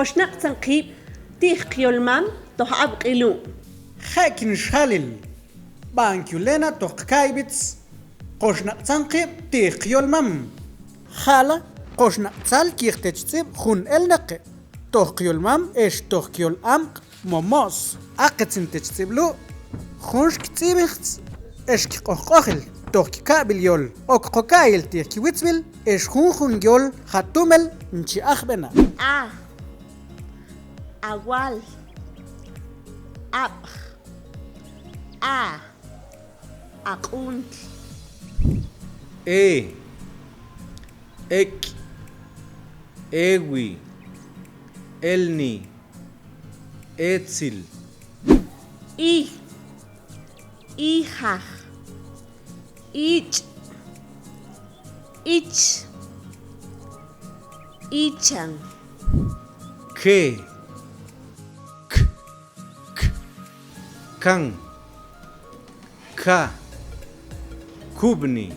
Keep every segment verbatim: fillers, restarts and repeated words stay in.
Qoxnaq'tzan qib' ti' qyolmam toj ab'q'il u. Je' kin xjalil, b'ankyulena toj qka'iyb'its, qoxnaq'tzan qib' ti' qyolmam. Jala, qoxnaq'tzal kij te chtz'ib' jun elnaqe' toj qyolmam ex toj qyol amq' mo mo's. Aqitsin te chtz'ib' lu', junx ktz'ib'injtz ex kq'ojq'ojil toj kika'b'il yol, ok qoka'iyel ti' kiwitzb'il ex junjun yol jatumel nche ajb'ena. A, awal, ab'j, a, aq'untl. E, ek', ewi, elni, etsil. I, ijaj, ich', ich, ichan. Ke, k, k, kan, ka, kub'ni,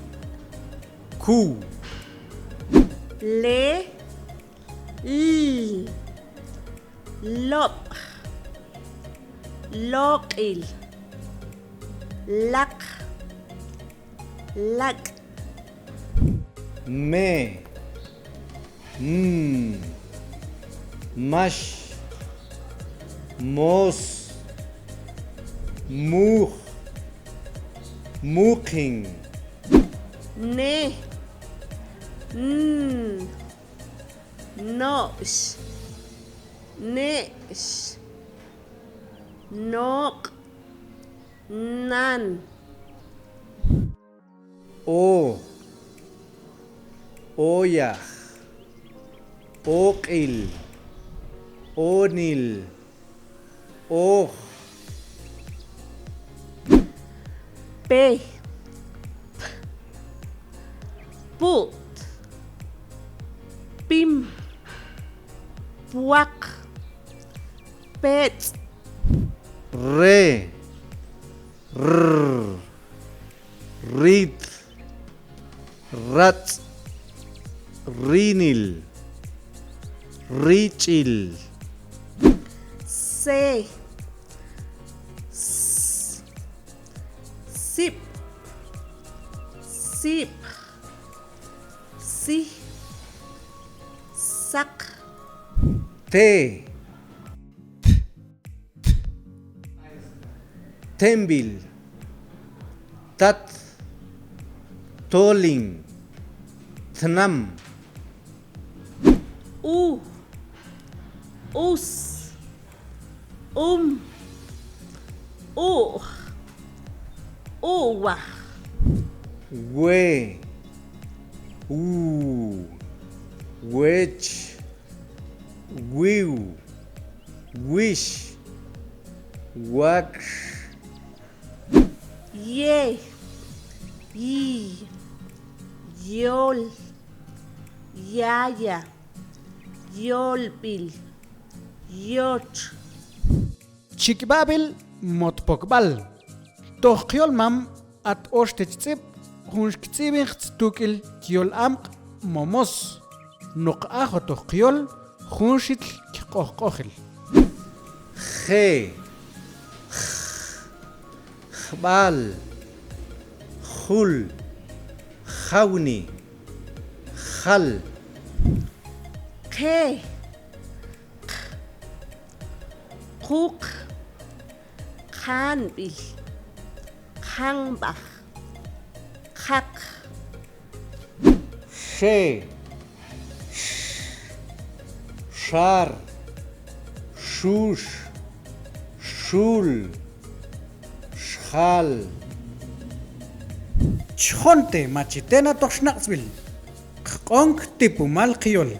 kuw. Le, l, lob'j, loq'il, laq, lak'. Me, m, max, mos, muj, muqin. Ne, n, no'x, ne'x, noq', nan. O, oyaj, oq'il, onil, oj. Pe, p, put, pim, pwaq, petz'. Re, rr, rit, ratz', rinil, rich'il. Se, s, sip, sipj, sij, saq. Te, t, t, tembil, tat, tolin, tnam. U, us, um, u'j, u'waj. We, u, wech, wiw, wix, wakx. Ye, yi, yol, yaya, yolb'il, yotx. Chikb'ab'il mot pokb'al. Toj qyolmam at oxtech tz'ib' junx ktz'ib'injtz tuk'il kyol amq' mo mos. Noq ajotoj qyol junxitl kq'ojq'ojil. Je, j, jb'al, jul, jawni, jal. Qe, q, quq, qanb'il, qanb'aj, qaq. Xe, x, xar, xux, xul, xjal. Chjonte ma chi tena toj xnaq'tzb'il. Qq'onk tipumal qyol.